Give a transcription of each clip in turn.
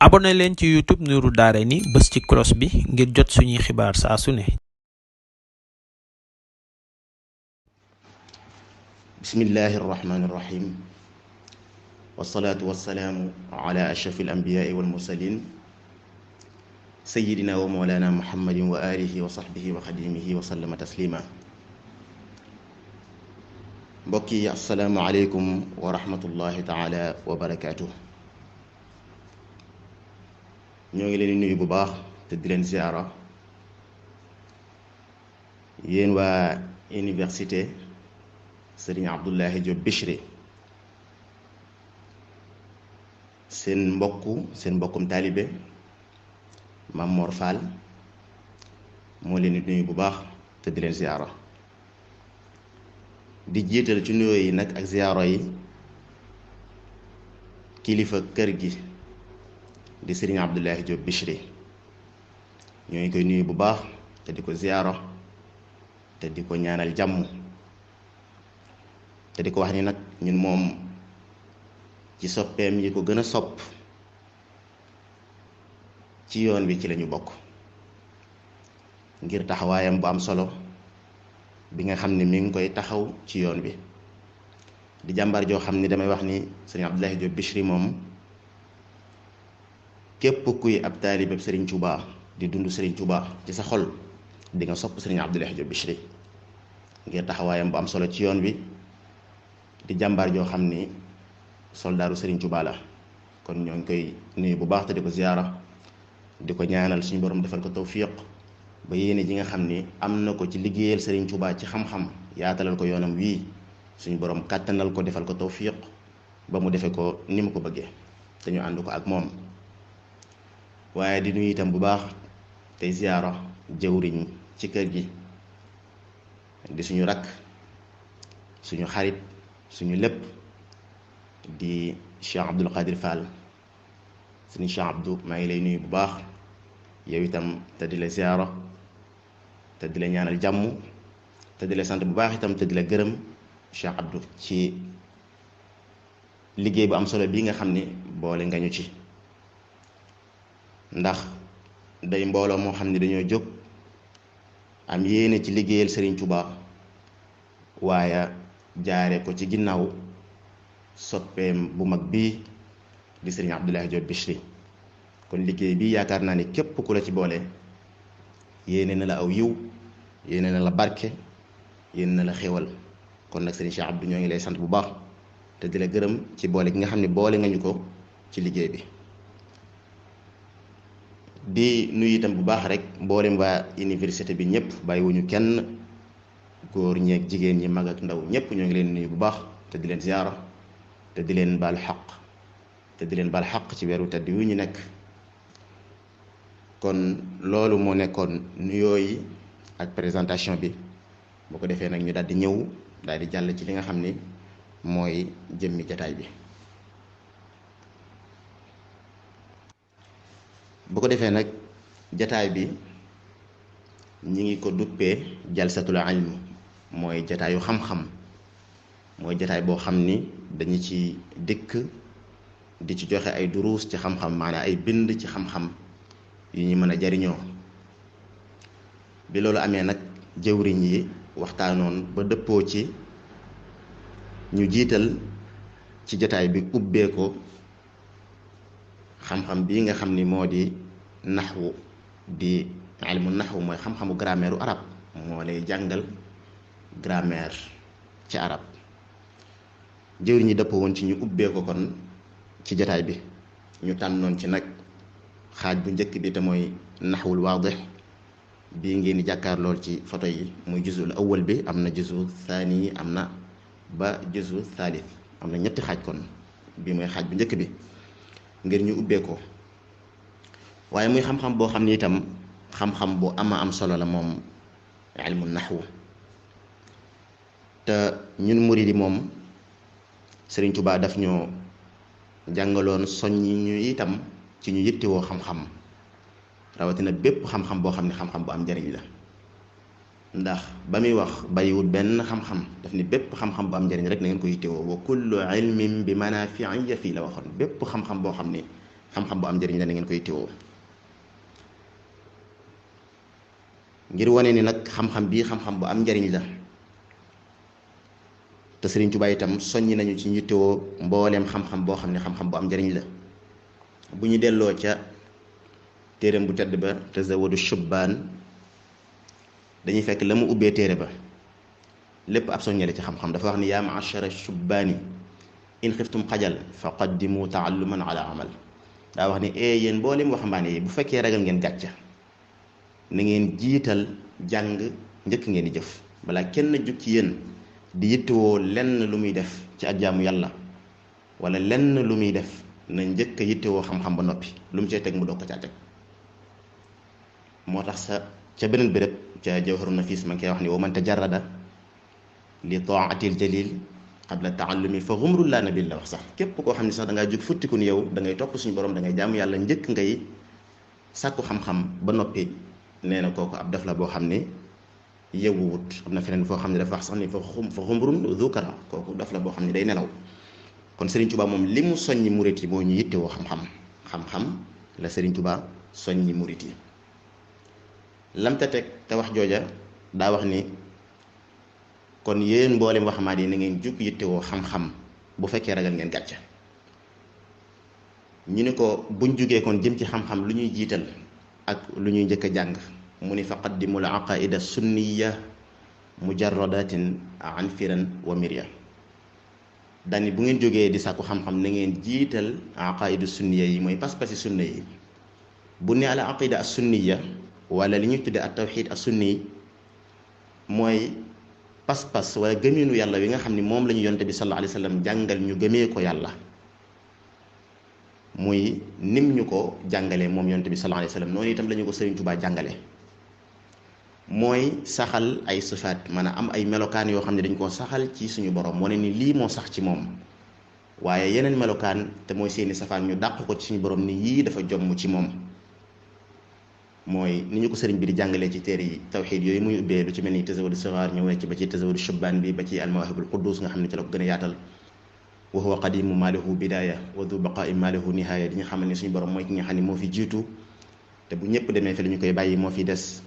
abonné leen ci YouTube Nourou Darayni bës ci cloche bi ngir jot suñuy xibaar saa su ne. bismillahi irrahmani irrahim wasalaatu wasalaamu ala ashrafi alambiyaai walmursalin sayidina wa mawlana muhammadin wa alihi wa sahbihi wa xadimihi wa sallama taslima. mbokk yi assalaamu aleykum wa rahmatullahi taala wa barakaatuh. ñoo ngi leen di nuyu bu baax te di leen ziara yéen waa université Sëriñ Abdoulaye Diop Bichri. seen mbokkum taalibe Mame Mor Fall moo leen di nuyu bu baax te di leen ziara di jiital ci nuyoo yi nag ak ziara yi kilifa kër gi di Sëriñ Abdoulaye Diop Bichri. ñoo ngi koy nuyu bu baax te di ko ziara te di ko ñaanal jàmm te di ko wax ni nag ñun moom ci soppeem yi ko gën a sopp ci yoon wi ci lañu bokk, ngir taxawaayam bu am solo bi nga xam ne mi ngi koy taxaw ci yoon wi. di jàmbaar joo xam ni damay wax ni Sëriñ Abdoulaye Diop Bichri moom képp kuy ab taalibeb Sëriñ Tuubaa di dund Sëriñ Tuubaa ci sa xol di nga sopp Sëriñ Abdoulaye Diop Bichri ngir taxawaayam bu am solo ci yoon wi. di jàmbaar joo xam ni soldaaru Sëriñ Tuubaa la. kon ñoo ngi koy nuyu bu baax te di ko ziyaara di ko ñaanal suñu borom defal ko tawfiq ba yéene ji nga xam ni am na ko ci liggéeyal Sëriñ Tuubaa ci xam-xam yaatalal ko yoonam wii suñu borom kàttanal ko defal ko tawfiq ba mu defe ko ni mu ko bëggee te ñu ànd ko ak moom. waaye di nuyu itam bu baax tey ziyaara jëwriñ ci kër gi di suñu rakk suñu xarit suñu lépp di Cheikh Abdoul Qadir Fall. suñu Cheikh Abdou maa ngi lay nuyu bu baax yow itam te di la ziyaara te di la ñaanal jàmm te di la sant bu baax itam te di la gërëm Cheikh Abdou ci liggéey bu am solo bii nga xam ni boole nga ñu ci. ndax day mbooloo moo xam ne dañoo jóg am yéene ci liggéeyal Sëriñ Tuubaa waaye jaare ko ci ginnaaw soppeem bu mag bii di Sëriñ Abdoulaye Diop Bichri. kon liggéey bi yaakaar naa ni képp ku la ci boole yéene na la aw yiw, yéene na la barke, yéene na la xéewal. kon nag Sëriñ Cheikh Abdou ñoo ngi lay sant bu baax te di la gërëm ci boole gi nga xam ne boole nga ñu ko ci liggéey bi. di nuyu itam bu baax rek mboolem waa université bi ñëpp bàyyiwuñu kenn, góor ñeeg jigéen ñi mag ak ndaw ñëpp ñoo ngi leen nuyu bu baax te di leen ziyaara te di leen baal xaq ci weeru tedd wi ñu nekk. kon loolu moo nekkoon nuyoo yi ak présentation bi. boo ko defee nag ñu daal di ñëw daal di jàll ci li nga xam ni mooy jëmmi jataay bi. bu ko defee nag jataay bi ñi ngi ko duppee jalsatul ilm, mooy jataayu xam-xam. mooy jataay boo xam ni dañu ci dikk di ci joxe ay duruus ci xam-xam, maanaam ay bind ci xam-xam yu ñu mën a jariñoo. bi loolu amee nag jëwriñ yi waxtaanoon ba dëppoo ci ñu jiital ci jataay bi ubbee ko xam-xam bii nga xam ni moo di naxwu, di ilmu naxwu mooy xam-xamu grammaire u arab. moo lay jàngal grammaire ci arab. jëwriñ ñi dëppoo woon ci ñu ubbee ko kon ci jataay bi. ñu tànnoon ci nag xaaj bu njëkk bi te mooy naxwul waadix bii ngeen di jàkkaar lool ci photo yi, muy juzul awwal bi. am na juzu thani, am na ba juzu thalith, am na ñetti xaaj. kon bii mooy xaaj bu njëkk bi ngir ñu ubbee ko. waaye muy xam-xam boo xam ni itam xam-xam bu am solo la moom ilmu naxwu. te ñun murid yi moom Sëriñ Tuubaa daf ñoo jàngaloon soññi ñu itam ci ñu yittewoo xam-xam, rawatina bépp xam-xam boo xam ne xam-xam bu am njariñ la. ndax ba muy wax bàyyiwul benn xam-xam, daf ni bépp xam-xam bu am njariñ rek na ngeen ko yittewoo. wa kullu ilmin bi manaafi'in fii la waxoon. bépp xam-xam boo xam ne xam-xam bu am njëriñ la na ngeen koy yittewoo. ngir wane ni nag xam-xam bii xam-xam bu am njëriñ la te Sëriñ Tuubaa itam soññi nañu ci yittewoo mbooleem xam-xam boo xam ne xam-xam bu am njëriñ la. bu ñu delloo ca téereem bu tedd ba Tazawudu Shubbaan dañuy fekk la mu ubbee téere ba lépp ab soññale ci xam-xam. dafa wax ni yaa ma'ashara shubbaani in xiftum xajal fa qaddimu taalluman ala amal. daa wax ni yéen mboolem waxambaane yi bu fekkee ragal ngeen gàcca na ngeen jiital jàng njëkk ngeen di jëf. balaa kenn jug ci yéen di yittewoo lenn lu muy def ci ak jaamu yàlla wala lenn lu muy def na njëkk a yittewoo xam-xam ba noppi lu mu cay teg mu doog ko caa teg. moo tax sa ca beneen béréb ca Jawharu Nafis ma ngi koy wax ni wa man tajarrada li taatil jalil qabla taallumi fa xumrul laa nabil la wax sax képp koo xam ne sax da ngaa jóg futtiku ni yow da ngay topp suñu borom da ngay jaamu yàlla njëkk ngay sàkku xam-xam ba noppi nee na kooku ab def la boo xam ne yewwuwut. am na feneen foo xam ne dafa wax sax ni fa xumrun zukara kooku def la boo xam ne day nelaw. kon Serigne Touba moom li mu soññi murit yi moo ñu yittewoo xam-xam la Serigne Touba soññi murit yi. lam te teg te wax jooja daa wax ni kon yéen mboolem waxamaat yi na ngeen jug yittewoo xam-xam bu fekkee ragal ngeen gàcce. ñu ni ko buñ jugee kon jëm ci xam-xam lu ñuy jiital ak lu ñuy njëkk a jàng mu ni faqaddimul aqaida sunniya mujarradatin an firan wa mirya. dani bu ngeen jógee di sàkku xam-xam na ngeen jiital aqaidu sunniya yi mooy pas-pasi sunna yi. bu ne ala aqida as sunniya wala li ñuy tudde at tawxid as sunni mooy pas-pas wala gëmeenu yàlla wi nga xam ne moom la ñu yonte bi sallallahu alayhi wa sallam jàngal ñu gëmee ko yàlla muy nim ñu ko jàngalee moom yonte bi sallallahu alayhi wa sallam noonu itam la ñu ko Sëriñ Tuubaa jàngale. mooy saxal ay sifaat maanaam am ay melokaan yoo xam ne dañ koo saxal ci suñu borom wane ni lii moo sax ci moom waaye yeneen melokaan te mooy seeni safaan ñu dàq ko ci suñu borom ni yii dafa jomm ci moom. mooy ni ñu ko sëriñ bi di jàngalee ci téere yi tawxiid yooyu muy ubbee lu ci mel ni Tazawudu Sigaar ñëw na ci ba ci Tazawudu Shubbaan bi ba ci Al-Mawaahibul Quddus nga xam ne ci la ko gën a yaatal. wa huwa qadimu maa lahu bidaaya wa du baqaa'i maa lahu nihaaya di ñu xamal ne suñu borom mooy ki nga xam ne moo fi jiitu te bu ñëpp demee fi la ñu koy bàyyi moo fi des.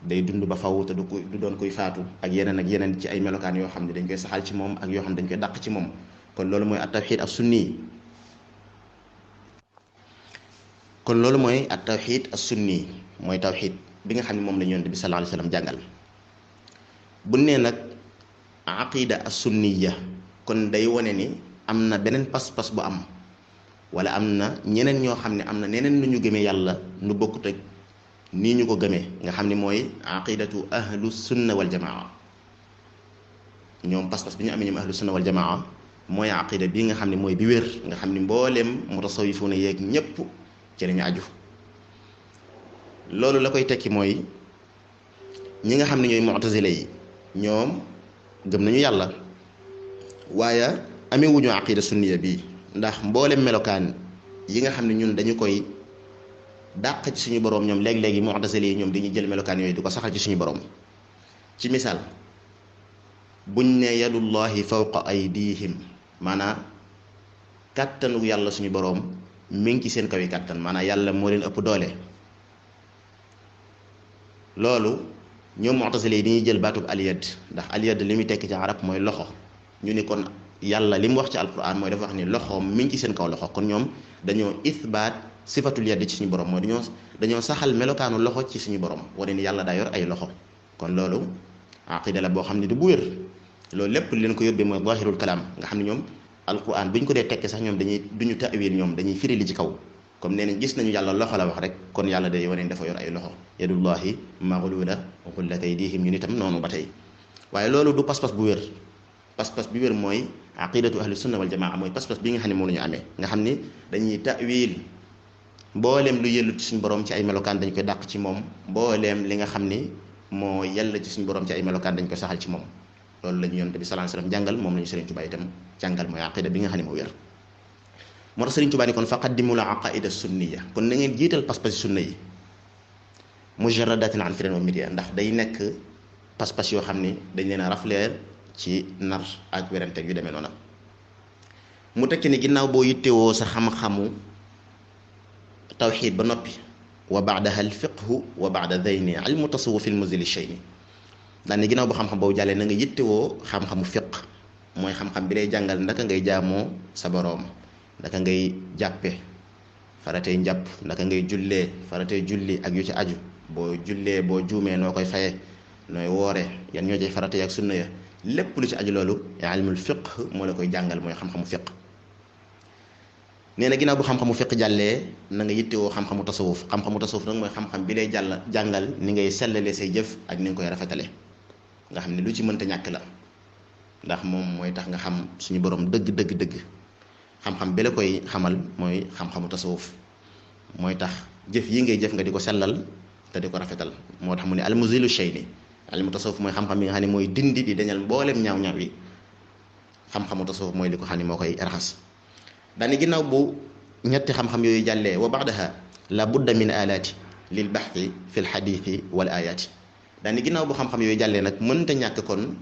day dund ba faw te du doon koy faatu ak yeneen ci ay melokaan yoo xam ne dañ koy saxal ci moom ak yoo xam ne dañ koy dàq ci moom. kon loolu mooy at-tawxiid as-sunni. kon loolu mooy at-tawxiid as-sunni mooy tawxiid bi nga xam ne moom la Yonent bi sallallahu alayhi wa sallam jàngal. bu nee nag aqida as-sunniya kon day wone ni am na beneen pas-pas bu am wala am na ñeneen ñoo xam ne am na neneen nu ñu gëmee yàlla nu bokkut ak nii ñu ko gëmee nga xam ne mooy aqidatu ahlu sunna wal jamaa. ñoom pas-pas bi ñu amee ñoom ahlu sunna wal jamaa mooy aqida bii nga xam ne mooy bi wér nga xam ne mbooleem mutasawifuuna yeeg ñépp ci lañu aju. loolu la koy tekki mooy ñi nga xam ne ñooy mu'tazila yi ñoom gëm nañu yàlla waaye amewuñu aqida sunniya bii ndax mboolem melokaan yi nga xam ne ñun dañu koy dàq ci suñu borom ñoom léeg-léegi mu'tazila yi ñoom dañuy jël melokaan yooyu di ko saxal ci suñu borom. ci misaal buñ ne yadullahi fawqa aydihim maanaam kàttanu yàlla suñu borom mi ngi ci seen kaw yi kàttan maanaam yàlla moo leen ëpp doole. loolu ñoom mu'tazila yi dañuy jël baatub aliyad ndax aliyad li muy tekki ci arab mooy loxo ñu ni kon yàlla li mu wax ci alquran mooy dafa wax ni loxoom mi ngi ci seen kaw loxo kon ñoom dañoo ithbaat sifatul yad ci suñu borom mooy dañoo saxal melokaanu loxo ci suñu borom wane ni yàlla daa yor ay loxo. kon loolu aqida la boo xam ne du bu wér loolu lépp li leen ko yóbbee mooy zahirul kalaam nga xam ne ñoom alquran bu ñu ko dee tekki sax ñoom duñu ta'wil ñoom dañuy firi li ci kaw. comme nee nañ gis nañu yàlla loxo la wax rek kon yàlla day wane dafa yor ay loxo yadullahi maghlula wa ghullat aydihim ñu nitam noonu ba tey waaye loolu du pas-pas bu wér. pas-pas bi wér mooy aqidatu ahli sunna wal jamaa mooy pas-pas bi nga xam ne moom la ñu amee nga xam ni dañuy ta'wil mbooleem lu yellu ci suñu borom ci ay melokaan dañ koy dàq ci moom mbooleem li nga xam ni moo yella ci suñu borom ci ay melokaan dañ koy saxal ci moom. loolu la ñu Yonent bi sallallahu alayhi wasallam jàngal moom la ñu Sëriñ Tuubaa itam jàngal mooy aqida bi nga xam ne moo wér. moo tax Sëriñ Tuubaa ni kon faqaddimu la aqaida sunniya kon na ngeen jiital pas-pas sunna yi mujarradatin an firan wa mirya ndax day nekk pas-pas yoo xam ni dañ leen a rafleer ci nar ak werante yu demee noona. mu tekki ni ginnaaw boo yittewoo sa xam-xamu tawxiid ba noppi wa baadaha al fiqhu wa baada dayni ilmu tasawuf al muzil shayni daan ni ginnaaw bu xam-xam boobu jàllee na nga yittewoo xam-xamu fiq mooy xam-xam bi lay jàngal ndaka ngay jaamoo sa boroom ndaka ngay jàppe faratey njàpp ndaka ngay jullee faratey julli ak yu ci aju boo jullee boo juumee noo koy faye nooy woore yan ñoo cay faratey ak sunna ya lépp lu ci aju loolu ilmul fiq moo la koy jàngal mooy xam-xamu fiq nee na ginnaaw bu xam-xamu fiq jàllee na nga yittewoo xam-xamu tasawuf xam-xamu tasawuf nag mooy xam-xam bi lay jàngal ni ngay sellale say jëf ak ni nga koy rafetale nga xam ne lu ci mënta ñàkk la ndax moom mooy tax nga xam suñu borom dëgg xam-xam bi la koy xamal mooy xam-xamu tasawuf mooy tax jëf yi ngay jëf nga di ko sellal te di ko rafetal moo tax mu ne almuzilu shayni ilmu tasawuf mooy xam-xam bi nga xam ne mooy dindi di dañal mboolem ñaaw-ñaaw yi xam-xamu tasawuf mooy li ko xam ne moo koy raxas daani ginnaaw bu ñetti xam-xam yooyu jàllee wa baadaha la budda min alaati lil baxthi fi l xadithi wal ayaati daani ginnaaw bu xam-xam yooyu jàllee nag mënta ñàkk kon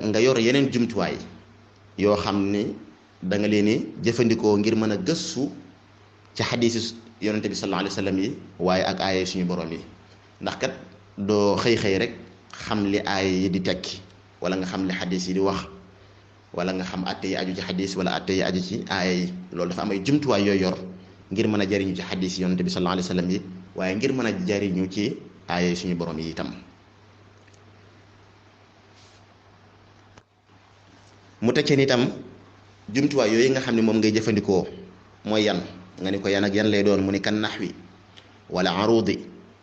nga yor yeneen jumtuwaay yoo xam ni da nga leen di jëfandikoo ngir mën a gëstu ci xadiisi yonente bi sallallahu alayhi wa sallam yi waaye ak aaya suñu borom yi ndax kat doo xëy rek xam li aaya yi di tekki wala nga xam li xadiis yi di wax wala nga xam atte yi aju ci xadiis wala atte yi aju ci aaya yi loolu dafa am ay jumtuwaay yooyu yor ngir mën a jariñu ci xadiis yi yonente bi sallallahu alayhi wa sallam yi waaye ngir mën a jariñu ci aaya suñu borom yi itam mu tekkee ni itam jumtuwaay yooyu nga xam ne moom ngay jëfandikoo mooy yan nga ni ko yan ak yan lay doon mu ni kan naxwi wala arudi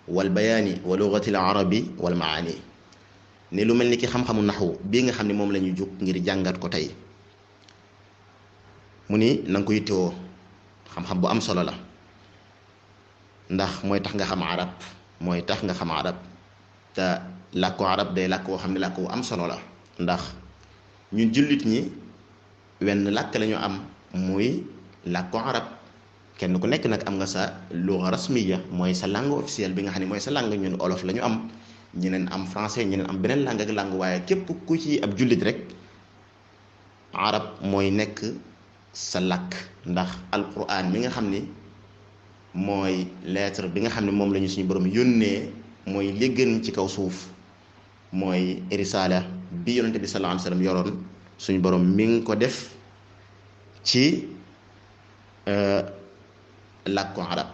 wal bayaani wa lugati al arabi wal maani ni lu mel ni ki xam-xamu naxwu bii nga xam ne moom la ñuy jóg ngir jàngat ko tey mu ni na nga ko yittewoo xam-xam bu am solo la ndax mooy tax nga xam arab mooy tax nga xam arab te làkku arab day làkk woo xam ne làkk wu am solo la ndax ñun jullit ñi wenn làkk lañu am muy làkku arab kenn ku nekk nag am nga sa luga rasmiya mooy sa langue officielle bi nga xam ne mooy sa langue ñun olof la ñu am ñeneen am français ñeneen am beneen langue ak langue waaye képp ku ci ab jullit rek arab mooy nekk sa làkk ndax alquran mi nga xam ni mooy lettre bi nga xam ne moom la ñu suñu borom yónnee mooy li gën ci kaw suuf mooy risaala bi yonente bi sallallahu alayhi wa sallam yoroon suñu borom mi ngi ko def ci làkku arab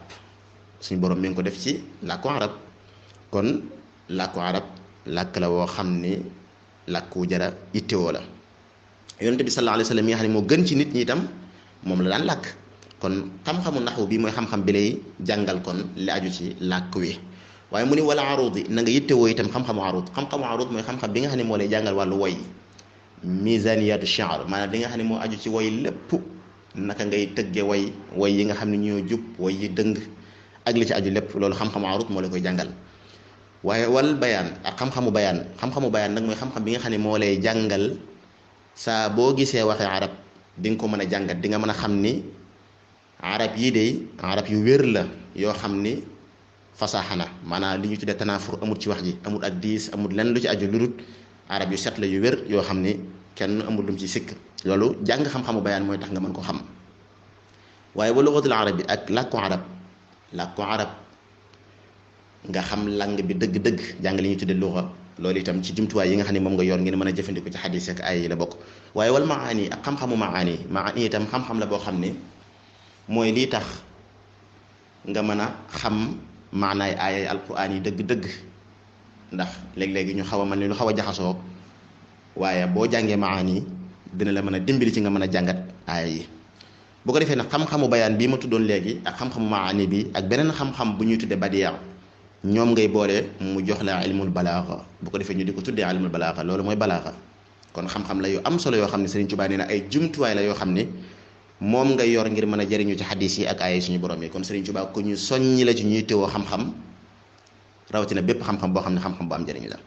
suñu borom mi ngi ko def ci làkku arab kon làkku arab làkk la woo xam ni làkku jara ittewoo la yonente bi sallallahu alayhi wa sallam mi nga xam ne moo gën ci nit ñi itam moom la daan làkk kon xam-xamu naxwu bi mooy xam-xam bi lay jàngal kon li aju ci làkk wi waaye mu ni wala arud yi na nga yittewoo itam xam-xamu arud mooy xam-xam bi nga xam ne moo lay jàngal wàllu woy mizaniyatu shi'r maanaam li nga xam ne moo aju ci woy lépp naka ngay tëgge woy yi nga xam ne ñoo jub woy yi dëng ak li ci aju lépp loolu xam-xamu arud moo la koy jàngal waaye wal bayaan ak xam-xamu bayaan nag mooy xam-xam bi nga xam ne moo lay jàngal saa boo gisee waxee arab di nga ko mën a jàngat di nga mën a xam ni arab yii de arab yu wér la yoo xam ni fasaaxana maanaam li ñu tuddee tanaafur amul ci wax ji amul ak diis amul lenn lu ci aju lu dul arab yu set la yu wér yoo xam ni kenn amul lum ci sikk loolu jàng xam-xamu bayaan mooy tax nga mën ko xam waaye wa lugatul arab bi ak làkku arab nga xam lang bi dëgg-dëgg jàng li ñuy tuddee luga loolu itam ci jumtuwaay yi nga xam ne moom nga yor ngeen mën a jëfandikoo ci xadis ak ay yi la bokk waaye wal maani ak xam-xamu maani itam xam-xam la boo xam ne mooy lii tax nga mën a xam maanaay aayay alquran yi dëgg-dëgg ndax léeg-léegi ñu xaw a mel ni lu xaw a jaxasoo waaye boo jàngee maani dina la mën a dimbali ci nga mën a jàngat aaya yi bu ko defee nag xam-xamu bayaan bii ma tuddoon léegi ak xam-xamu maani bi ak beneen xam-xam bu ñuy tuddee badiya ñoom ngay boole mu jox la ilmul balaaxa bu ko defee ñu di ko tuddee ilmul balaaxa loolu mooy balaaxa kon xam-xam la yu am solo yoo xam ne Sëriñ Tuubaa nee na ay jumtuwaay la yoo xam ne moom nga yor ngir mën a jëriñu ci xadis yi ak aaya suñu borom yi kon Sëriñ Tuubaa ku ñu soññi la ci ñuy teewoo xam-xam rawatina bépp xam-xam boo xam ne xam-xam bu am jëriñ la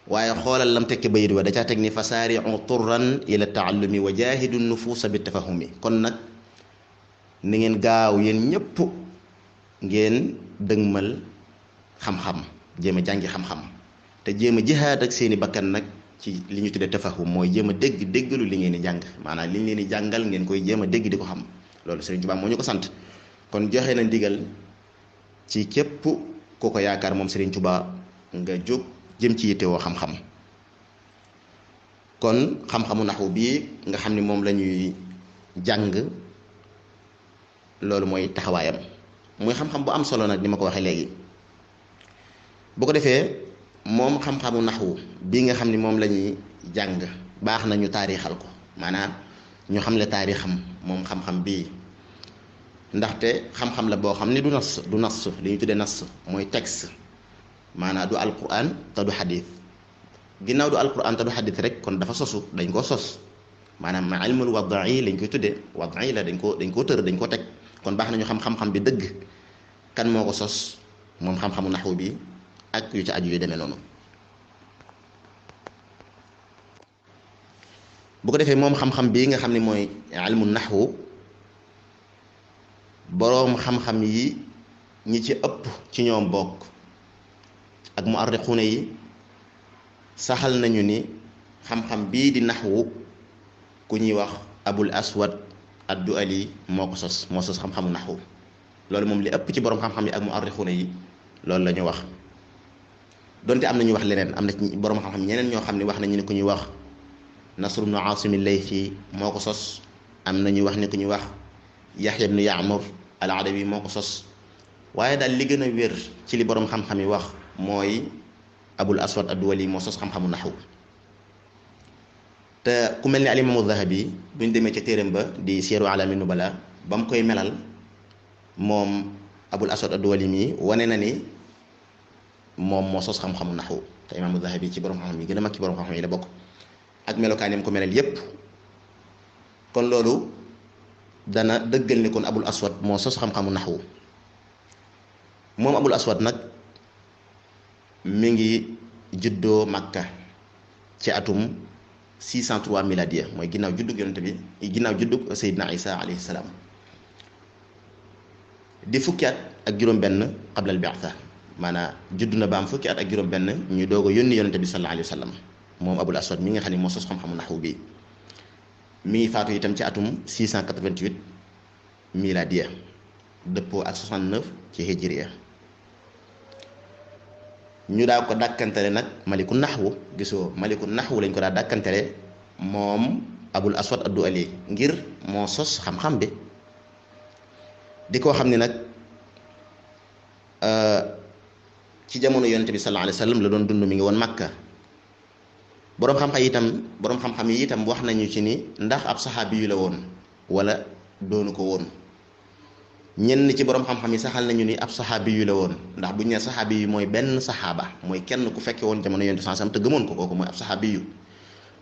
waaye xoolal lam tekki bayit wa da caa teg ni fa saari'u turran ila taallumi wa jaahidu nufuusa bi tafahumi kon nag ni ngeen gaaw yéen ñëpp ngeen dëgmal xam-xam jéem a jàngi xam-xam te jéem a jihaad ak seeni bakkan nag ci li ñu tuddee tafahum mooy jéem a déggalu li ngeen di jàng maanaam li ñu leen di jàngal ngeen koy jéem a dégg di ko xam loolu Sëriñ Tuubaa moo ñu ko sant kon joxe na ndigal ci képp ku ko yaakaar moom Sëriñ Tuubaa nga jóg jëm ci yittewoo xam-xam kon xam-xamu naxwu bii nga xam ni moom la ñuy jàng loolu mooy taxawaayam muy xam-xam bu am solo nag ni ma ko waxee léegi bu ko defee moom xam-xamu naxwu bii nga xam ni moom la ñuy jàng baax na ñu taarixal ko maanaam ñu xam le taarixam moom xam-xam bii ndaxte xam-xam la boo xam ni du nas li ñu tuddee nas mooy texte maanaam du alquran te du xadis ginnaaw du alquran te du xadis rek kon dafa sosu dañ koo sos maanaam ma ilmul wad'i lañ koy tuddee wad'i la dañ koo tër dañ koo teg kon baax na ñu xam xam-xam bi dëgg kan moo ko sos moom xam-xamu naxwu bi ak yu ci aju yu demee noonu bu ko defee moom xam-xam bii nga xam ne mooy ilmu naxwu boroom xam-xam yi ñi ci ëpp ci ñoom bokk ak muarrixuuna yi saxal nañu ni xam-xam bii di naxwu ku ñuy wax abul aswad ad-du'ali moo ko sos moo sos xam-xamu naxwu loolu moom li ëpp ci boroom xam-xam yi ak muarrixuuna yi loolu la ñu wax donte am na ñu wax leneen am na ci boroom xam-xam ñeneen ñoo xam ne wax nañu ne ku ñuy wax Nasr ibnu Aasim al-Laythi moo ko sos am na ñu wax ne ku ñuy wax Yaxya ibnu Ya'mur al-Adawi moo ko sos waaye daal li gën a wér ci li boroom xam-xam yi wax mooy abul aswad ad-duwali moo sos xam-xamu naxwu te ku mel ni al-imaamu Zahabi buñ demee ca téeram ba di Siyaaru A'laami Nubala ba mu koy melal moom abul aswad ad-duwali mi wane na ni moom moo sos xam-xamu naxwu te imaamu Zahabi ci boroom xam-xam yi gën a mag ci boroom xam-xam yi la bokk ak melokaan yi mu ko melal yépp kon loolu dana dëggal ni kon abul aswad moo sos xam-xamu naxwu moom abul aswad nag mi ngi juddoo Makka ci atum 603 miladiya mooy ginnaaw juddug yonente bi ginnaaw juddug Seydina Isa alayhi salaam di fukki at ak juróom-benn qabla al bi'tha maanaam juddu na ba am fukki at ak juróom-benn ñu doog a yónni yonente bi sallallahu alayhi wa sallam moom abul aswad mi nga xam ne moo sos xam-xamu naxwu bi mi ngi faatu itam ci atum 688 miladiya dëppoo ak 69 ci hijriya ñu daa ko dàkkantele nag maliku naxwu gisoo maliku naxwu lañ ko daa dàkkantele moom abul aswad ad-du'ali ngir moo sos xam-xam bi di koo xam ne nag ci jamono yonente bi sallallahu alayhi wa sallam la doon dund mi ngi woon Makka boroom xam-xam yi itam wax nañu ci ni ndax ab saxaabi yu la woon wala doonu ko woon ñenn ci boroom xam-xam yi saxal nañu ni ab saxaabi yu la woon ndax bu ñu nee saxaabi yu mooy benn saxaaba mooy kenn ku fekke woon jamono yonent sallallahu alayhi wasallam te gëmoon ko kooku mooy ab saxaabi yu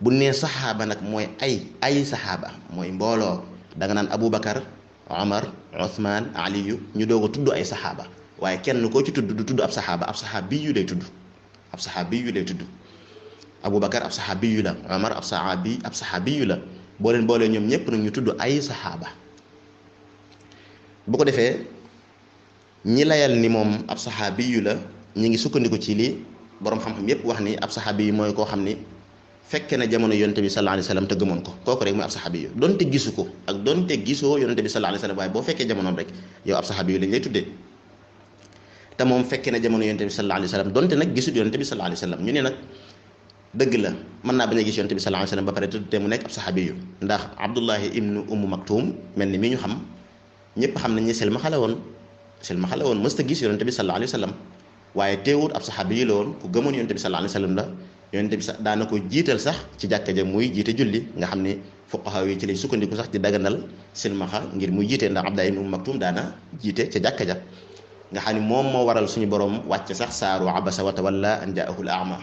bu nee saxaaba nag mooy ay saxaaba mooy mbooloo da nga naan Aboubacar Omar Othman Aliyu ñu doog a tudd ay saxaaba waaye kenn koo ci tudd du tudd ab saxaabi yu lay tudd ab saxaabi yu lay tudd Aboubacar ab saxaabi yu la Omar ab saxaabi yu la boo leen boolee ñoom ñëpp nag ñu tudd ay saxaaba bu ko defee ñi layal ni moom ab saxaabi yu la ñi ngi sukkandiku ci li boroom xam-xam yépp wax ni ab saxaabi yu mooy koo xam ni fekke na jamono yonente bi sallallahu alayhi wasallam te gëmoon ko kooku rek mooy ab saxaabi yu donte gisu ko ak donte gisoo yonente bi sallallahu alayhi wasallam waaye boo fekkee jamonoom rek yow ab saxaabi yu lañ lay tuddee te moom fekke na jamono yonente bi sallallahu alayhi wasallam donte nag gisul yonente bi sallallahu alayhi wasallam ñu ne nag dëgg la mën naa bañ a gis yonente bi sallallahu alayhi wasallam ba pare te mu nekk ab saxaabi yu ndax Abdullahi ibnu Ummu Maktum mel ni mi ñu xam ñëpp xam nañ ne silmaxa la woon mësta gis yonente bi sallallahu alayhi wasallam waaye teewut ab saxaabi yi la woon ku gëmoon yonente bi sallallahu alayhi wasallam la yonente bi sax daana ko jiital sax ci jàkka ja muy jiite julli nga xam ne fuqaha yi ci lañ sukkandiku sax di daganal silmaxa ngir muy jiite ndax Abdullah ibn Maktum daana jiite ca jàkka ja nga xam ne moom moo waral suñu borom wàcc sax saaru abasa wa tawalla an jaahu al-a'ma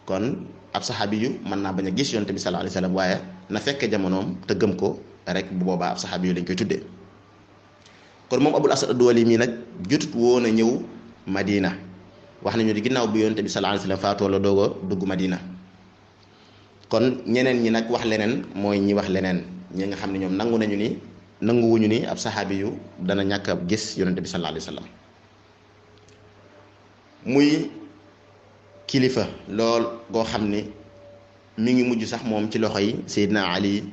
kon ab saxaabi yu mën naa bañ a gis yonente bi sallallahu alayhi wasallam waaye na fekke jamonoom te gëm ko rek bu boobaa ab saxaabi yu lañ koy tuddee kon moom abul asad ad-duwali mii nag jotut woon a ñëw Madina wax nañu di ginnaaw bu yonente bi sallallahu alayhi wasallam faatoo la doog a dugg Madina kon ñeneen ñi nag wax leneen mooy ñi wax leneen ñi nga xam ne ñoom nanguwuñu ni ab saxaabi yu dana ñàkk a gis yonente bi sallallahu alayhi wasallam muy kilifa lool goo xam ne mi ngi mujj sax moom ci loxo yi Seydina Ali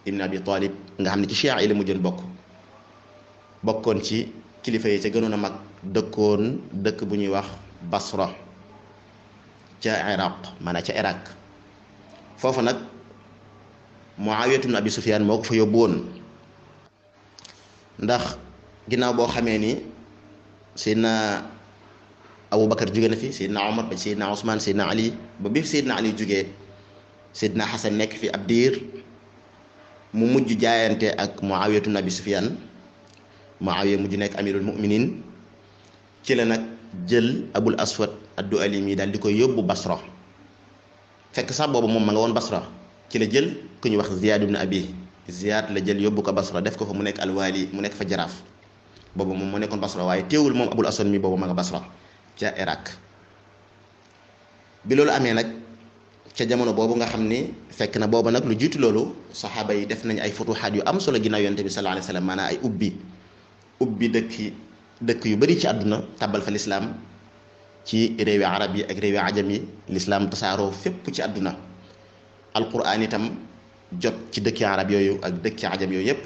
ibn Abi Talib nga xam ne ci Chia yi la mujjoon bokk bokkoon ci kilifa yi ca gënoon a mag, dëkkoon dëkk bu ñuy wax Basra ca Iraq, maanaam ca Iraq. foofu nag Muawiyatu ibn Abi Sufyaan moo ko fa yóbbu woon, ndax ginnaaw boo xamee ni Seydina Abu Bakar jóge na fi, Seydina Omar ba Seydina Ousmane, Seydina Ali, ba bi Seydina Ali jógee Seydina Xasan nekk fi ab diir, mu mujj jaayante ak Muawiyatu ibn Abi Sufyaan. Muawiya mujj nekk amirul muminin. ci la nag jël Abul Aswad ad-Du'ali mi daal di koy yóbbu Basra, fekk sax boobu moom ma nga woon Basra. ci la jël ku ñuy wax Ziyad ibn Abi Ziyad la jël yóbbu ko Basra, def ko fa mu nekk alwaali, mu nekk fa jaraaf. boobu moom moo nekkoon Basra, waaye teewul moom Abul Aswad mi boobu ma nga Basra ca Iraq. bi loolu amee nag ca jamono boobu nga xam ni fekk na booba nag lu jiitu loolu saxaaba yi def nañ ay futuxaat yu am solo ginnaaw yonte bi sallallahu alayhi wa sallam, maanaam ay ubbi dëkk yu bari ci àdduna, tàbbal fa lislaam ci réewi arab yi ak réewi ajam yi. lislaam tasaaroo fépp ci àdduna. alquran itam jot ci dëkki arab yooyu ak dëkki ajam yooyu yépp.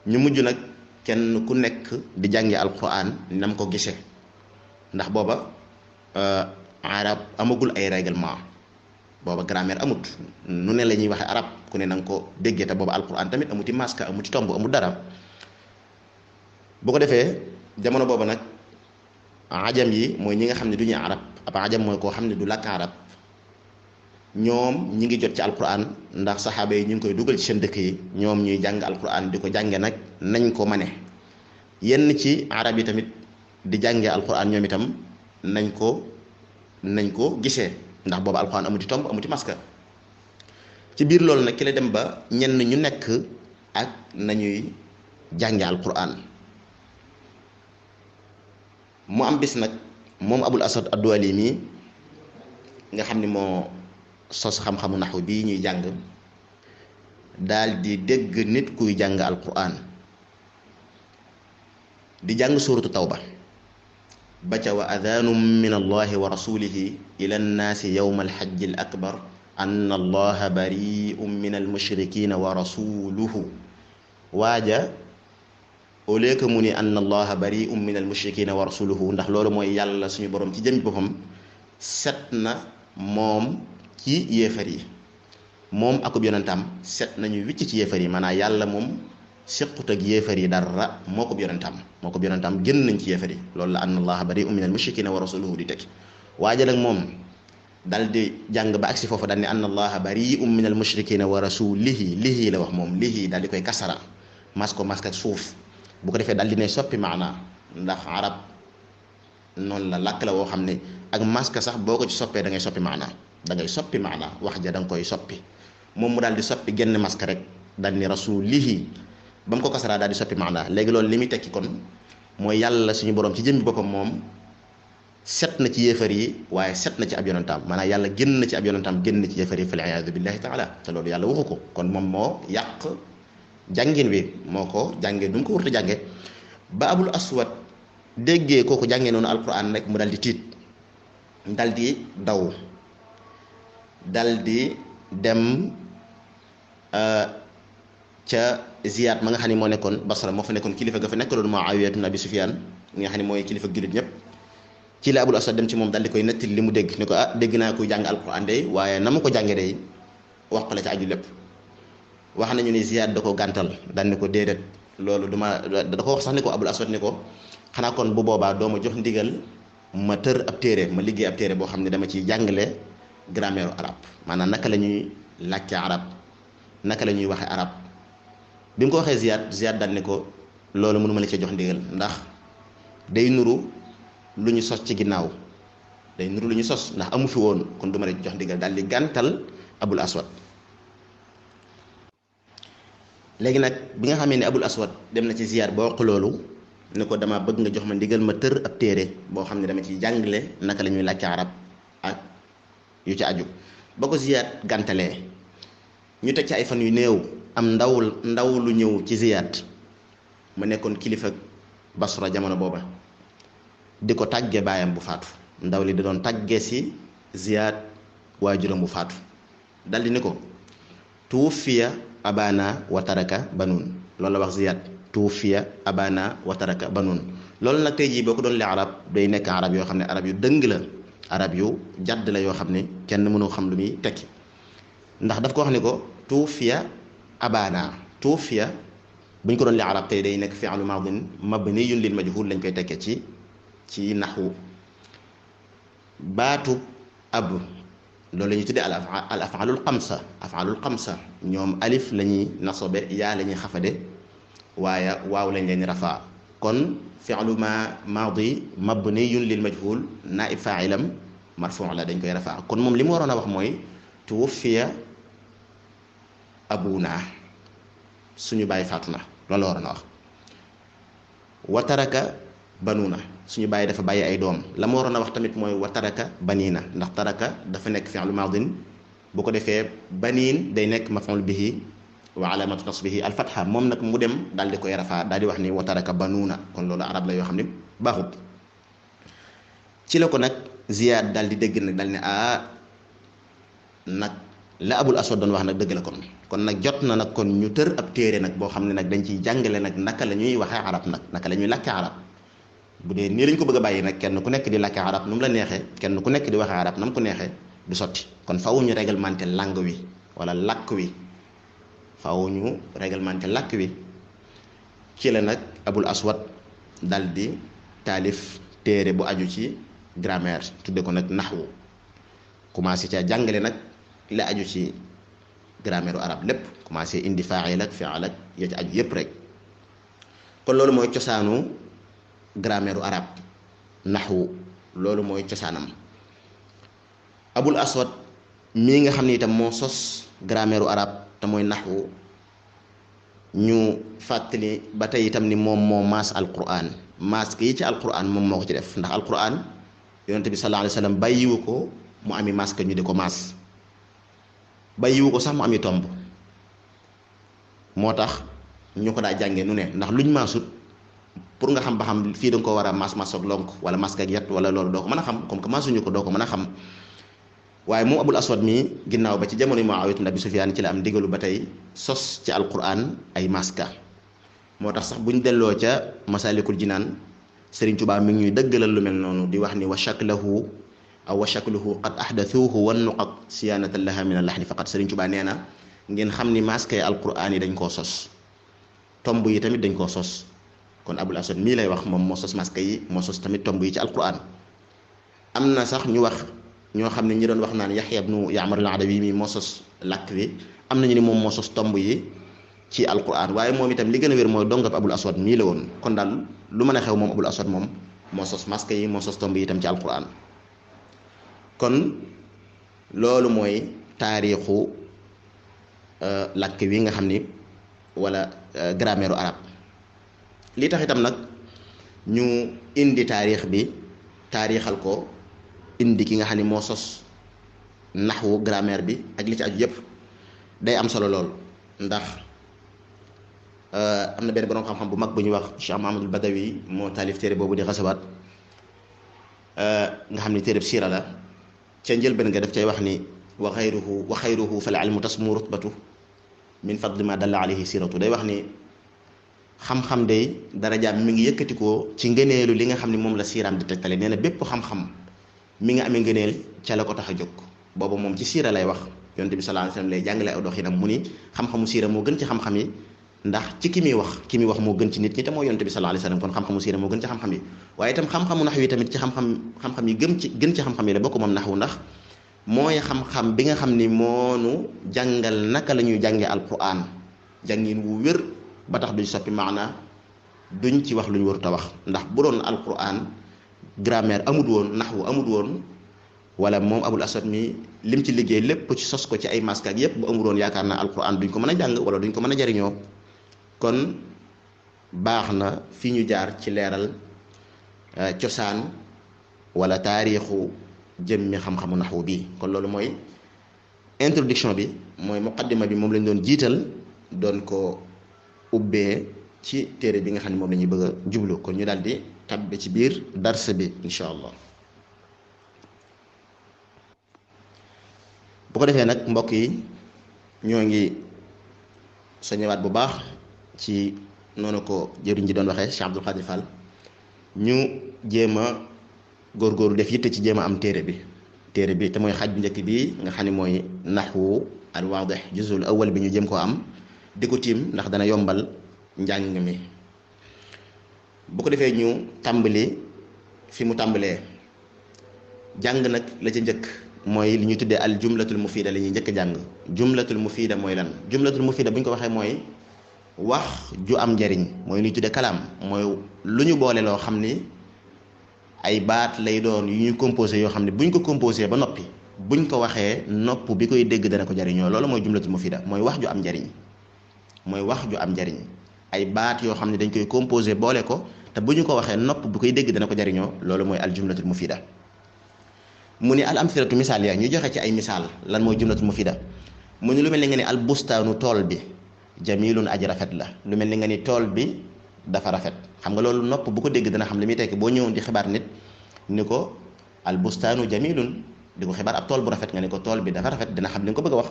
ñu mujj nag kenn ku nekk di jànge alquran nam ko gisee, ndax booba arab amagul ay règlement, booba grammaire amut, nu ne la ñuy waxe arab ku ne na nga ko déggee, te booba alquran tamit amuti maska, amuti tomb, amut dara. bu ko defee jamono booba nag ajam yi mooy ñi nga xam ne du ñuy arab, ab ajam mooy koo xam ne du làkk arab, ñoom ñi ngi jot ci alquran, ndax saxaaba yi ñu ngi koy dugal ci seen dëkk yi, ñoom ñuy jàng alquran di ko jànge nag nañ ko mane. yenn ci arab yi tamit di jànge alquran ñoom itam nañ ko gisee, ndax booba alquran amuti tomb, amuti maska. ci biir loolu nag ki la dem ba ñenn ñu nekk ak nañuy jànge alquran. mu am bis nag moom Abul Aswad ad-Du'ali mi nga xam ni moo sos xam-xamu naxu bii ñuy jàng, daal di dégg nit kuy jàng alquran di jàng suuratu tawba ba ca wa adaanum min allahi wa rasulihi ila nnaasi yawma alxajji al akbar anna allaha bari'un min almushrikina wa rasuluhu. waaja au lieu que mu ni anna allaha bari'un min almushrikina wa rasuluhu, ndax loolu mooy yàlla suñu borom ci jëmmi boppam set na moom ci yéefar yi, moom akub yonentam set nañu wicc ci yéefar yi, maanaam yàlla moom sequt ak yéefar yi dara, moo ko yonentam génn nañ ci yéefar yi. loolu la anna allaha bari'un min almushrikina wa rasuluhu di tekki. waaja nag moom dal di jàng ba agsi foofu daal ni anna allaha bari'un min almushrikina wa rasulihi, lihi la wax moom, lihi daal di koy kasara, mas ak suuf. bu ko defee daal di ne soppi maana, ndax arab noonu la làkk la woo xam ne ak maska sax boo ko ci soppee da ngay soppi maana, wax ja da nga koy soppi. moom mu daal di soppi genn maska rek daal ni rasulihi, ba mu ko kasaraa daal di soppi maana. léegi loolu li muy tekki kon mooy yàlla suñu borom ci jëmmi boppam moom set na ci yéefar yi, waaye set na ci ab yonentam, maanaam yàlla génn na ci ab yonentam, génn na ci yéefar yi, fal iyaadu billahi taala. te loolu yàlla waxu ko, kon moom moo yàq jàngin wi, moo ko jàngee du mu ko warta jànge. ba Abul Aswad déggee kooku jàngee noonu alquran rek mu dal di tiit, dal di daw, dal di dem ca Ziyad ma nga xam ne moo nekkoon Basra, moo fa nekkoon kilifa ga fa nekkaloon Muawiya ibn Abi Sufyaan nga xam ne mooy kilifa jullit ñëpp. ci la Abul Aswad dem ci moom dal di koy nettali li mu dégg, ne ko dégg naa kuy jàng alquran day, waaye na ma ko jàngee day wax ko la ca aju lépp. wax nañu ni Ziyad da ko gàntal, daan ni ko déedéet, loolu da ko wax sax ni ko Abul Aswad ni ko xanaa kon bu boobaa doo ma jox ndigal ma tër ab téere, ma liggéey ab téere boo xam ne dama ciy jàngale grammaire arab, maanaam naka la ñuy làkkee arab, naka la ñuy waxee arab. bi mu ko waxee Ziyad daan ni ko loolu mënuma la cee jox ndigal, ndax day nuru lu ñu sos ci ginnaaw, ndax amu fi woon, kon du ma la jox ndigal, daal di gàntal Abul Aswad. léegi nag bi nga xamee ne Abul Aswad dem na ci Ziyad ba wax loolu, ne ko dama bëgg nga jox ma ndigal ma tër ab téere boo xam ne dama ciy jàngale naka la ñuy làkki arab ak yu ci aju. ba ko Ziyad gàntalee ñu teg ci ay fan yu néew, am ndaw lu ñëw ci Ziyad mu nekkoon kilifa Basra jamono booba, di ko tàggee baayam bu faatu. ndaw li da doon tàggee si Ziyad waajuram bu faatu, daldi ni ko tuwuffiya abana wa taraka banun, loolu la wax Ziyad, tuufiya abana wa taraka banun loolu nag tey jii boo ko doon li arab day nekk arab yoo xam ne arab yu dëng la arab yu jadd la yoo xam ne kenn mënoo xam lu muy tekki ndax daf ko wax ni ko tuufiya abana tuufiya buñ ko doon li arab tey day nekk fi'lu maadin mabniyun lil majhul lañ koy tekkee ci naxwu baatu ab loolu la ñuy tuddee al af'alul xamsa ñoom alif la ñuy nasobe yaa la ñuy xafade waaye waaw lañ leen rafaa kon fi'lu maadi mabniyun lil majhul naib fa'ilam marfu' la dañ koy rafaa kon moom li mu waroon a wax mooy tuwuffiya abuna suñu bàyyi faatu na loolu la waroon a wax wa taraka banuna suñu bàyyi dafa bàyyi ay doom la ma waroon a wax tamit mooy wa taraka baniina ndax taraka dafa nekk fi'lu maadin bu ko defee baniin day nekk maf'ul bihi wa alamatu nasbihi al fatha moom nag mu dem daal di koy rafaa daal di wax ni wa taraka banuuna kon loolu arab la yoo xam ne baaxut ci la ko nag Ziyaad daal di dégg nag daal ne nag la Abul Aswad doon wax nag dëgg la kon nag jot na nag kon ñu tër ab téere nag boo xam ne nag dañ ciy jàngale nag naka la ñuy waxee arab nag naka la ñuy làkkee arab bu dee nii lañ ko bëgg a bàyyi nag kenn ku nekk di làkkee arab nu mu la neexee kenn ku nekk di waxee arab na mu ko neexee du sotti kon faaw ñu réglementé langue wi wala làkk wi faaw ñu réglementé làkk wi ci la nag Abul Aswad dal di taalif téere bu aju ci grammaire tudde ko nag naxwu commencé ca jàngale nag la aju ci grammaire arab lépp commencé indi faa'il ak fi'al ak ya ci aju yépp rek kon loolu mooy cosaanu grammaire arab naxwu loolu mooy cosaanam Abul Aswad mii nga xam ne itam moo sos grammaire arab te mooy naxwu ñu fàttali ba tey itam ni moom moo maas alquran maas yi ci alquran moom moo ko ci def ndax alquran yonente bi sallallahu alayhi wa sallam bàyyiwu ko mu ami maas ñu di ko maas bàyyiwu ko sax mu ami tomb moo tax ñu ko daa jàngee nu ne ndax luñ maasut pour nga xam ba xam fii da nga ko war a maas ak lonk wala maas ak yet wala loolu doo ko mën a xam comme que maasuñu ko doo ko mën a xam waaye moom Abul Aswad mi ginnaaw ba ci jamono Muawiya ibn Abi Sufyaan ci la am digalu ba tey sos ci alquran ay maska moo tax sax buñ delloo ca Masaalikul Jinaan Sëriñ Tuubaa mi ngi ñuy dëggalal lu mel noonu di wax ni wa shakluhu qad ahdathuhu wan nuqat siyaanatan laha min al-lahni faqat Sëriñ Tuubaa nee na ngeen xam ni maska yi alquran yi dañ koo sos tomb yi tamit dañ koo sos kon Abul Aswad mii lay wax moom moo sos maska yi moo sos tamit tomb yi ci alquran am na sax ñu wax ñoo xam ne ñi doon wax naan Yaxya ibnu Ya'mar al-Adawi mi moo sos làkk wi am nañu ni moom moo sos tomb yi ci alquran waaye moom itam li gën a wér mooy dongab Abul Aswad mii la woon kon daal lu mën a xew moom Abul Aswad moom moo sos masque yi moo sos tomb yi itam ci alquran kon loolu mooy taarixu làkk wi nga xam ni wala grammaire arab li tax itam nag ñu indi taarix bi taarixal ko indi ki nga xam ne moo sos naxwu grammaire bi ak li ci aju yépp day am solo lool ndax am na benn boroom xam-xam bu mag bu ñuy wax Cheikh Mahamadul Badawi moo taalif téere boobu di xasawaat nga xam ne téere siira la ca njëlbéen nga daf cay wax ni wa xayruhu fal ilmu tasmu rutbatu min fadli ma dalla alayhi siratu day wax ni xam-xam day darajaam mi ngi yëkkatikoo ci ngëneelu li nga xam ne moom la siiraam di tegtale nee na bépp xam-xam mi nga amee ngëneel ca la ko tax a jóg boobu moom ci siira lay wax yonent bi sallallahu alayhi wasallam lay jàngale aw doxinam mu ni xam-xamu siira moo gën ci xam-xam yi ndax ci ki muy wax moo gën ci nit ñi te moo yonent bi sallallahu alayhi wasallam kon xam-xamu siira moo gën ci xam-xam yi waaye itam xam-xamu naxwu yi tamit ci xam-xam yi gën ci xam-xam yi la bokk moom naxwu ndax mooy xam-xam bi nga xam ni moonu jàngal naka la ñuy jàngee alquran jàngin wu wér ba tax duñ soppi maana duñ ci wax lu ñu warut a wax ndax bu doon alquran grammaire amut woon naxwu amut woon wala moom Abul Aswad mi lim ci liggéey lépp ci sos ko ci ay maska ak yépp bu amut woon yaakaar naa alquran duñ ko mën a jàng wala duñ ko mën a jariñoo kon baax na fi ñu jaar ci leeral cosaan wala taarixu jëmmi xam-xamu naxwu bi kon loolu mooy introduction bi mooy muqaddima bi moom lañ doon jiital doon ko ubbee ci téere bi nga xam ne moom la ñuy bëgg a jublu kon ñu daal di tabbe ci biir dars bi incha allah bu ko defee nag mbokk yi ñoo ngi soññewaat bu baax ci noonu ko jëriñ ji doon waxee Cheikh Abdoul Khadir Fall ñu jéem a góorgóorlu def yitte ci jéem a am téere bi te mooy xaaj bu njëkk bi nga xam ne mooy naxwu al waadih juzul awwal bi ñu jëm koo am di ko tiim ndax dana yombal njàng mi bu ko defee ñu tàmbali fi mu tàmbalee jàng nag la ca njëkk mooy li ñuy tuddee al jumlatul mufida la ñuy njëkk a jàng jumlatul mufida mooy lan jumlatul mufida bu ñu ko waxee mooy wax ju am njariñ mooy li ñuy tuddee kalaam mooy lu ñu boole loo xam ni ay baat lay doon yu ñu composé yoo xam ne buñ ko composé ba noppi buñ ko waxee nopp bi koy dégg dana ko jariñoo loolu mooy jumlatul mufida mooy wax ju am njariñ mooy wax ju am njariñ ay baat yoo xam ne dañ koy composé boole ko te bu ñu ko waxee nopp bi koy dégg dana ko jariñoo loolu mooy al jumlatul mufida mu ni al amsilatu misaal ya ñu joxe ci ay misaal lan mooy jumlatul mufida mu ni lu mel ni nga ni al bustaanu tool bi jamilun aji rafet la lu mel ni nga ni tool bi dafa rafet xam nga loolu nopp bu ko dégg dana xam li muy tekki boo ñëwoon di xibaar nit ni ko al bustaanu jamilun di ko xibaar ab tool bu rafet nga ni ko tool bi dafa rafet dina xam li nga ko bëgg a wax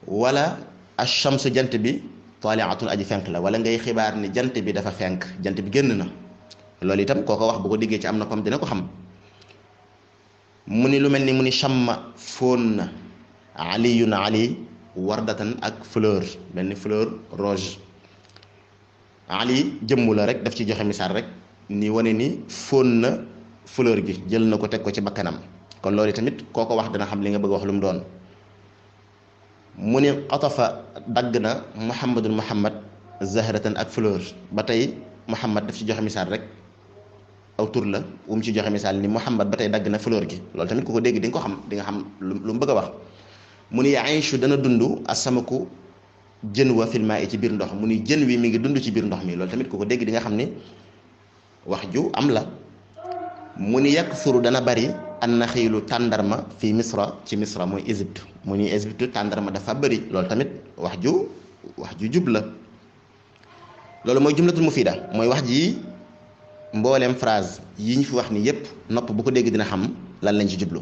wala ash-shamsu jant bi taaliatun aji fenk la wala ngay xibaar ni jant bi dafa fenk jant bi génn na loolu itam koo ko wax bu ko déggee ci am noppam dina ko xam mu ni lu mel ni mu ni chamma fóon na aliyun ali wardatan ak fleur mel ni fleur rose ali jëmmu la rek daf ci joxe misaal rek ni wane ni fóon na fleur gi jël na ko teg ko ci bakkanam kon loolu tamit koo ko wax dana xam li nga bëgg wax lu mu doon mu ni xatafa dagg na muhammad zahratan ak fleur ba tey muhammad daf ci joxe misaal rek aw tur la mu ci joxe misaal ni muhammad ba tey dagg na fleur gi loolu tamit ku ko dégg di nga ko xam di nga xam lu mu bëgg a wax mu ni yaishu dana dund asamaku jën wa filma yi ci biir ndox mu ni jën wi mi ngi dund ci biir ndox mi loolu tamit ku ko dégg di nga xam ni wax ju am la mu ni yaksuru dana bari an naxiilu tàndarma fii misra ci misra mooy Égypte mu ni Égypte tàndarma dafa bari loolu tamit wax ju jub la loolu mooy jumlatul mufida mooy wax ji mbooleem phrase yi ñu fi wax ni yépp nopp bu ko dégg dina xam lan lañ ci jublu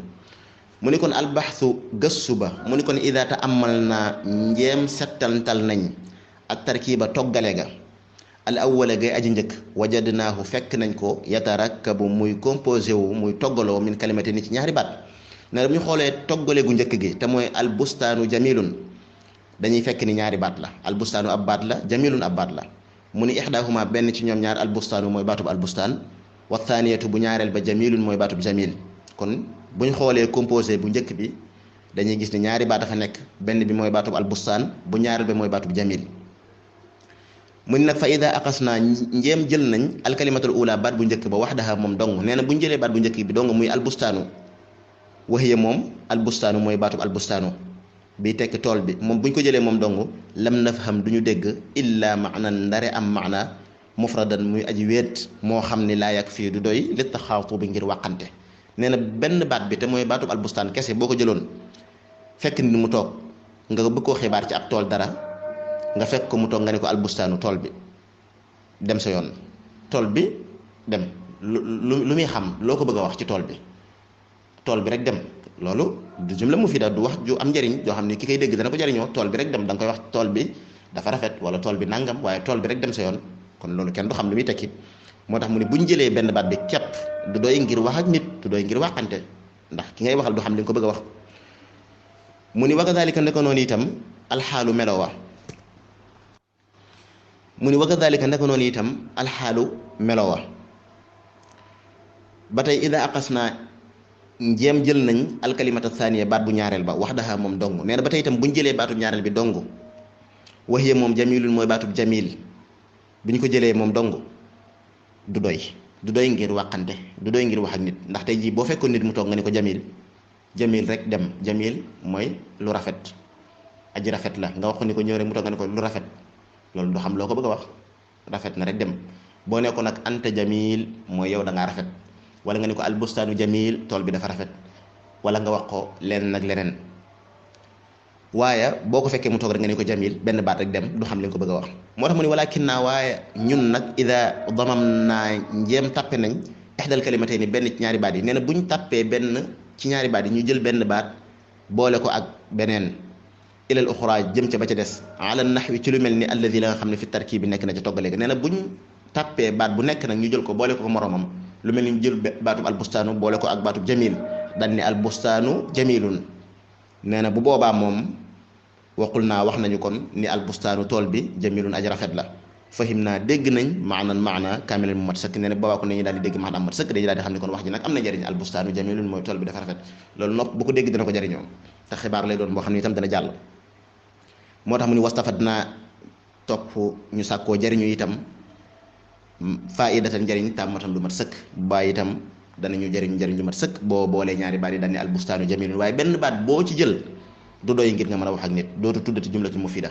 mu ni kon albaxsu gëstu ba mu ni kon ida ta amal na njeem settantal nañ ak tarkiiba toggale ga al awwala gay aji njëkk wajadnaahu fekk nañ ko yatarakkabu muy composé wu muy toggaloo min kalimati ni ci ñaari baat ne bu ñu xoolee toggale gu njëkk gi te mooy al bustaanu jamilun dañuy fekk ni ñaari baat la al bustaanu ab baat la jamilun ab baat la mu ni ixdaahuma benn ci ñoom ñaar al bustaanu mooy baatub al bustaan wa thaniyatu bu ñaareel ba jamilun mooy baatub jamil kon bu ñu xoolee composé bu njëkk bi dañuy gis ni ñaari baat dafa nekk benn bi mooy baatub al bustaan bu ñaareel ba mooy baatub jamil mu ni nag fa ida aqas naa njéem jël nañ alkalimatul ula baat bu njëkk ba waxdaha moom dong nee na bu ñu jëlee baat bu njëkk bi dong muy albustaanu waxiya moom albustaanu mooy baatub albustaanu bi tekk tool bi moom bu ñu ko jëlee moom dong lam nafham du ñu dégg illa maanan ndare am maana mufradan muy aji wéet moo xam ni laa yak fii du doy li taxaatu bi ngir wàqante nee na benn baat bi te mooy baatub albustaan kese boo ko jëloon fekk ni mu toog nga bëgg koo xibaar ci ab tool dara nga fekk ko mu toog nga ne ko albustaanu tool bi dem sa yoon tool bi dem lu muy xam loo ko bëgg a wax ci tool bi rek dem loolu du jumla mufida du wax ju am njëriñ joo xam ne ki koy dégg dana ko jëriñoo tool bi rek dem da nga koy wax tool bi dafa rafet wala tool bi nangam waaye tool bi rek dem sa yoon kon loolu kenn du xam li muy tekki moo tax mu ne bu ñu jëlee benn baat bi képp du doy ngir wax ak nit du doy ngir waxante ndax ki ngay waxal du xam li nga ko bëgg a wax mu ni wa kadhalika ndeko noonu itam alxaalu melo wa mu ni wa kadhalika ndeko noonu itam alxaalu melo wa ba tey ida aqas naa njéem jël nañ alkalimata thaniya baat bu ñaareel ba wax daxa moom dong nee na ba tey itam bu ñu jëlee baatub ñaareel bi dong waxiye moom jamilun mooy baatub jamil bu ñu ko jëlee moom dong du doy ngir waxante du doy ngir wax ak nit ndax tey jii boo fekkoon nit mu toog nga ne ko jamil rek dem jamil mooy lu rafet aji rafet la nga wax ko ni ko ñëw rek mu toog nga ne ko lu rafet loolu du xam loo ko bëgg a wax rafet na rek dem boo ne ko nag anta jamil mooy yow da ngaa rafet wala nga ne ko albustaanu jamil tool bi dafa rafet wala nga wax ko leneen nag leneen waaye boo ko fekkee mu toog rek nga ne ko jamil benn baat rek dem du xam li nga ko bëgg a wax moo tax mu ne walakin naa waaye ñun nag ida damam naa njéem tàppe nañ ixdal kalimatay ni benn ci ñaari baat yi nee na bu ñu tàppee benn ci ñaari baat yi ñu jël benn baat boole ko ak beneen ilal uxra jëm ca ba ca des ala naxwi ci lu mel ni alladi la nga xam ne fi tarkib bi nekk na ca toggale ga nee na buñ tàppee baat bu nekk nag ñu jël ko boole ko moromam lu mel ni ñu jël baatub albustaanu boole ko ak baatub jamil dañ ne albustaanu jamilun nee na bu boobaa moom waqul naa wax nañu kon ni albustaanu tool bi jamilun aj rafet la fahim naa dégg nañ maana kaamilan mu mat sëkk nee na boobaa kon dañuy daal di dégg maanaam mat sëkk dañuy daal di xam ne kon wax ji nag am na njëriñ albustaanu jamilun mooy tool bi dafa rafet loolu nopp bu ko dégg dana ko jëriñoo te xibaar lay doon boo xam ne itam dana jàll moo tax mu ni wastafat naa topp ñu sàkkoo jëriñu itam faidatan njëriñ tàmmatan lu mat sëkk bàyyi itam danañu jëriñ njëriñ lu mat sëkk boo boolee ñaari baat yi daal ni albustaanu jamilun waaye benn baat boo ci jël du doy ngir nga mën a wax ak nit dootu tuddati jumlatul mufida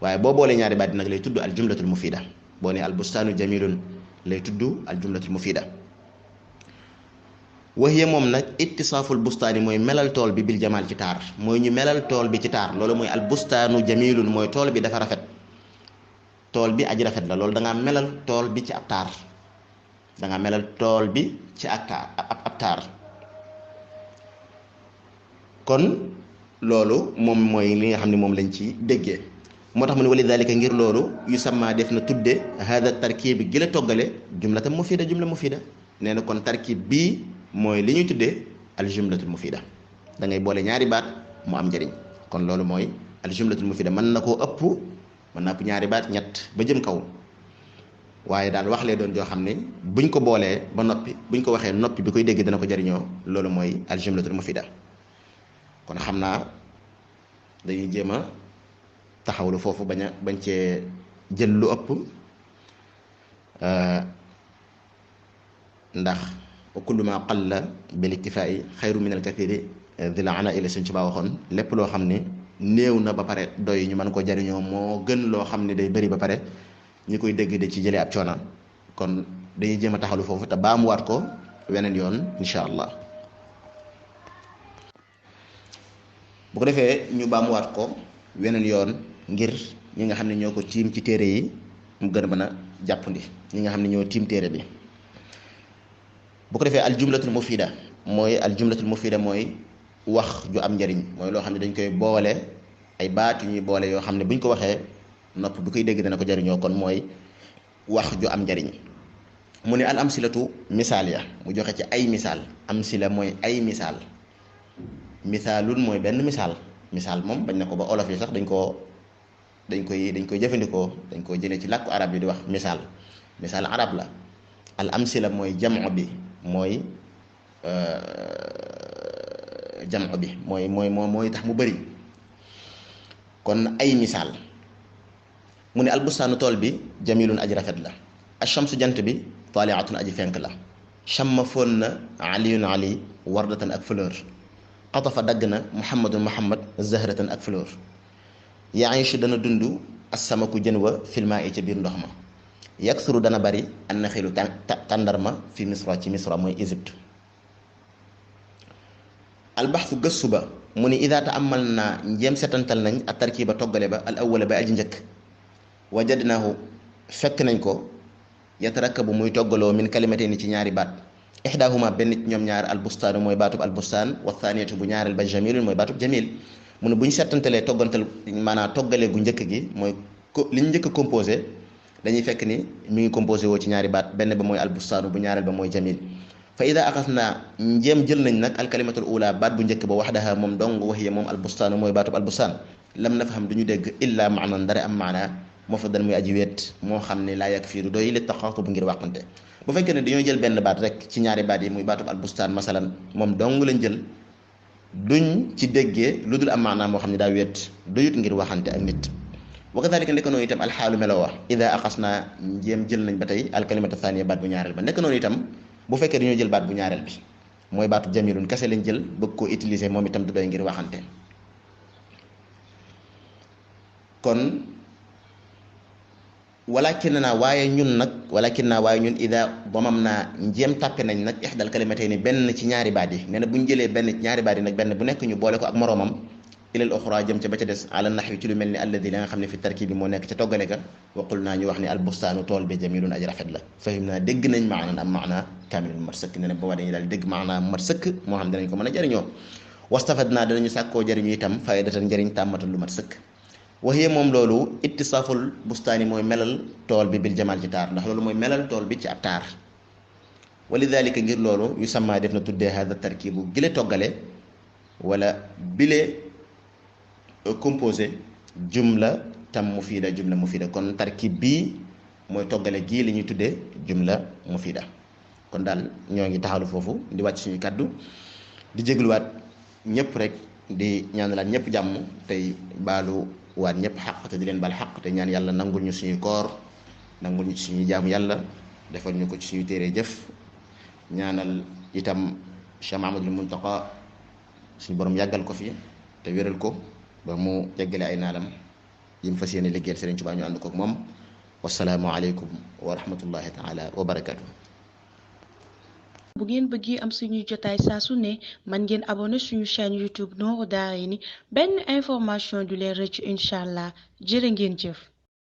waaye boo boolee ñaari baat yi nag lay tudd al jumlatul mufida boo ne albustaanu jamilun lay tudd al jumlatul mufida waxiye moom nag ittisaaful bustaani mooy melal tool bi bil jamaal ci taar mooy ñu melal tool bi ci taar loolu mooy albustaanu jamilun mooy tool bi dafa rafet tool bi aji rafet la loolu da ngaa melal tool bi ci ab taar da ngaa melal tool bi ci ab taar kon loolu moom mooy li nga xam ne moom lañ ci déggee moo tax mu ne wali dalika ngir loolu yu sama def na tudde hada tarkib bi gi la toggale jumlatan mufida jumla mufida nee na kon tarkib bii mooy li ñuy tuddee al jumlatul mufida da ngay boole ñaari baat mu am njëriñ kon loolu mooy al jumlatul mufida mën na koo ëpp mën na ëpp ñaari baat ñett ba jëm kaw waaye daal wax lee doon joo xam ne buñ ko boolee ba noppi buñ ko waxee noppi bi koy dégg dana ko jëriñoo loolu mooy al jumlatul mufida kon xam naa dañuy jéem a taxawlu foofu bañ cee jël lu ëpp ndax wa kullu ma qalla bil iktifaa'i xayru min al kathiri di la ana ila suñ ci baa waxoon lépp loo xam ne néew na ba pare doy ñu mën ko jariñoo moo gën loo xam ne day bëri ba pare ñi koy dégg de ci jëlee ab coona kon dañuy jéem a taxawlu foofu te baamuwaat ko weneen yoon incha allah bu ko defee ñu baamuwaat ko weneen yoon ngir ñi nga xam ne ñoo ko tiim ci téere yi mu gën a mën a jàppandi ñi nga xam ne ñoo tiim téere bi bu ko defee al jumlatul mufida mooy wax ju am njariñ mooy loo xam ne dañ koy boole ay baat yu ñuy boole yoo xam ne buñ ko waxee nopp bi koy dégg dana ko jariñoo kon mooy wax ju am njariñ mu ne al amsilatu misaal ya mu joxe ci ay misaal amsila mooy ay misaal misaalun mooy benn misaal moom bañ na ko ba olof yi sax dañ koy jëfandikoo dañ koy jëlee ci làkku arab yi di wax misaal arab la al amsila mooy jamu bi mooy jamu bi mooy tax mu bëri kon ay misaal mu ne albustaanu tool bi jamilun aji rafet la achamsu jant bi taaliatun aji fenk la chamma foon na aliyun ali wardatan ak fleur xatafa dagg na muhammad zahratan ak fleur yaishu dana dund assamaku jën wa filma yi ca biir ndox ma yaksuru dana bari an na xilu tàndarma fi misra ci misra mooy Égypte albaxsu gëstu ba mu ni ida taamal naa njéem setantal nañ a tarkiba toggale ba al awwala ba aji njëkk wajadnaahu fekk nañ ko yatarakabu muy toggaloo min kalimatayni ci ñaari baat ixdaahuma benn ci ñoom ñaar albustaanu mooy baatub albustaan wa thaniyatu bu ñaareel ba jamilun mooy baatub jamil mu ne bu ñu settantalee toggantal maanaam toggale gu njëkk gi mooy li ñu njëkk a composé dañuy fekk ni mi ngi composé woo ci ñaari baat benn ba mooy albustaanu bu ñaareel ba mooy jamil fa ida axas naa njéem jël nañ nag alkalimatul ula baat bu njëkk ba waxdaha moom dong waxiya moom albustaanu mooy baatub albustaan lam na fa xam du ñu dégg illa maanan dara am maana moo fa dan muy aji weet moo xam ne laa yàgg fii du doy li taxaatu bu ngir wàqante bu fekkee ne dañoo jël benn baat rek ci ñaari baat yi muy baatub albustaan masalan moom dong lañ jël duñ ci déggee lu dul am maanaam moo xam ne daa weet doyut ngir waxante ak nit wa kadalika nekk noonu itam alxaalu melo wa ida axas naa njéem jël nañ ba tey alkalimata thaniya baat bu ñaareel ba nekk noonu itam bu fekkee dañoo jël baat bu ñaareel bi mooy baatu jamilun kese lañ jël bëgg koo utiliser moom itam du doy ngir waxante kon walakin naa waaye ñun ida domam naa njéem tàppe nañ nag ixdal kalimatayni benn ci ñaari baat yi nee na bu ñu jëlee benn ci ñaari baat yi nag benn bu nekk ñu boole ko ak moroomam ilal oxra jëm ca ba ca des ala naxwi ci lu mel ni alladi la nga xam ne fi tarkib bi moo nekk ca toggale ka waqul naa ñu wax ni albustaanu tool bi jamilun aji rafet la fahim naa dégg nañ maanaan am maana kaamilun mat sëkk nee na boobaa dañuy daal dégg maana mat sëkk moo xam ne danañ ko mën a jëriñoo wastafadnaa danañu sàkkoo jëriñu itam faydatan njëriñ tàmmatan lu mat sëkk waxee moom loolu ittisaaful bustaani mooy melal tool bi bil jamaal ci taar ndax loolu mooy melal tool bi ci ab taar walidalika ngir loolu yu sama def na tuddee hada tarkibu gile toggale wala bile composé jumla tam mufida kon tarkib bii mooy toggale gii li ñuy tuddee jumla mufida kon daal ñoo ngi taxalu foofu di wàcc suñu kàddu di jégluwaat ñëpp rek di ñaanalaat ñëpp jàmm tey baalu waat ñëpp xaq te di leen baal xaq te ñaan yàlla nangul ñu suñu koor nangul ñu suñu jaamu yàlla defal ñu ko ci suñu téere jëf ñaanal itam Cheikh Mahamadul Muntaqa suñu borom yàggal ko fi te wéral ko ba mu yeggale ay naalam yi mu fas yéene liggéeyal Sëriñ Tuubaa ñu ànd kook moom wasalaamu aleykum wa rahmatullahi taala wa barakatuh. bu ngeen bëggee am suñuy jotaay saa su ne man ngeen abonné suñu chaîne YouTube Nourou Darayni benn information du leen rëcc incha allah jërë ngeen jëf.